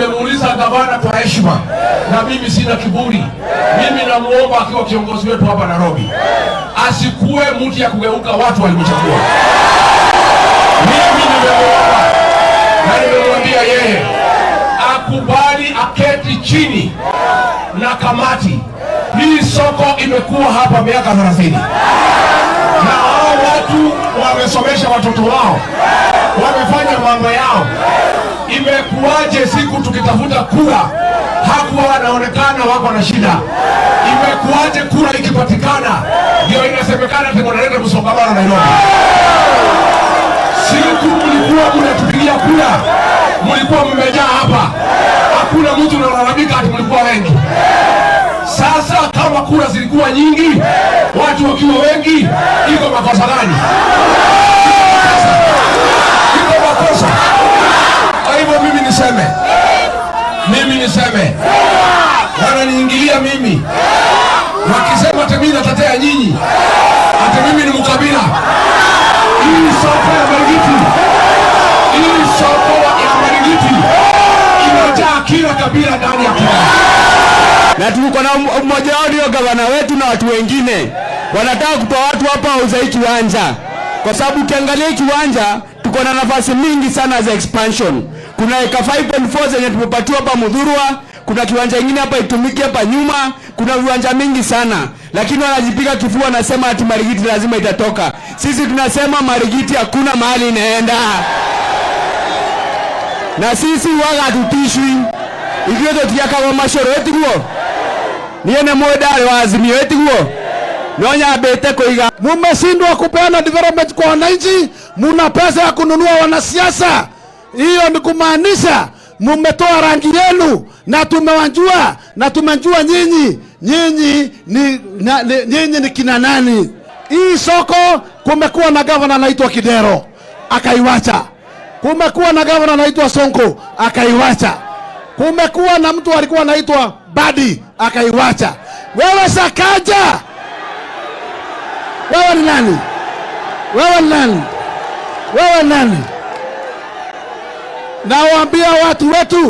Nimemuuliza gavana kwa heshima, na mimi sina kiburi. Mimi namuomba akiwa kiongozi wetu hapa Nairobi, asikuwe mtu ya kugeuka watu walimchagua. Mimi nimemuomba na nimemwambia yeye akubali aketi chini na kamati hii. Soko imekuwa hapa miaka 30 na hao watu wamesomesha watoto wao, wamefanya mambo yao. Imekuwaje siku tukitafuta kura hakuwa wanaonekana wako na shida? Imekuwaje kura ikipatikana ndio inasemekana ati wanaleta msongamano Nairobi? Siku mlikuwa mnatupigia kura, mlikuwa mmejaa hapa, hakuna mtu analalamika ati mlikuwa wengi. Sasa kama kura zilikuwa nyingi, watu wakiwa wengi, iko makosa gani? Iko makosa? Kwa hivyo mimi niseme, wananiingilia mimi wakisema ati mimi natetea nyinyi, ati mimi ni mkabila. Hii soko ya Marigiti, hii soko ya Marigiti imejaa kila kabila ndani ya Kenya. Na tuko na mmoja wao ndio gavana wetu na watu wengine wanataka kutoa watu hapa wauze hii kiwanja, kwa sababu ukiangalia hii kiwanja tuko na nafasi mingi sana za expansion. Kuna eka 5.4 zenye tumepatiwa hapa Muthurwa, kuna kiwanja ingine hapa itumike hapa nyuma, kuna viwanja mingi sana, lakini wanajipiga kifua, wanasema ati Marigiti lazima itatoka. Sisi tunasema Marigiti hakuna mahali inaenda, na sisi waga hatutishwi. Ithuĩ tũtiakagwo macũrũ ĩtiguo niĩ nĩ mũndũ wa Azimio ĩtiguo no nyambĩte kũiga. Mumeshindwa kupeana development kwa wananchi, muna pesa ya kununua wanasiasa. Hiyo ni kumaanisha mumetoa rangi yenu, na tumewajua na tumejua nyinyi nyinyi ni kina nani. Hii soko kumekuwa na gavana anaitwa Kidero akaiwacha, kumekuwa na gavana anaitwa Sonko akaiwacha, kumekuwa na mtu alikuwa anaitwa Badi akaiwacha. Wewe Sakaja, wewe ni nani? Wewe ni nani? Wewe ni nani? Nawaambia watu wetu.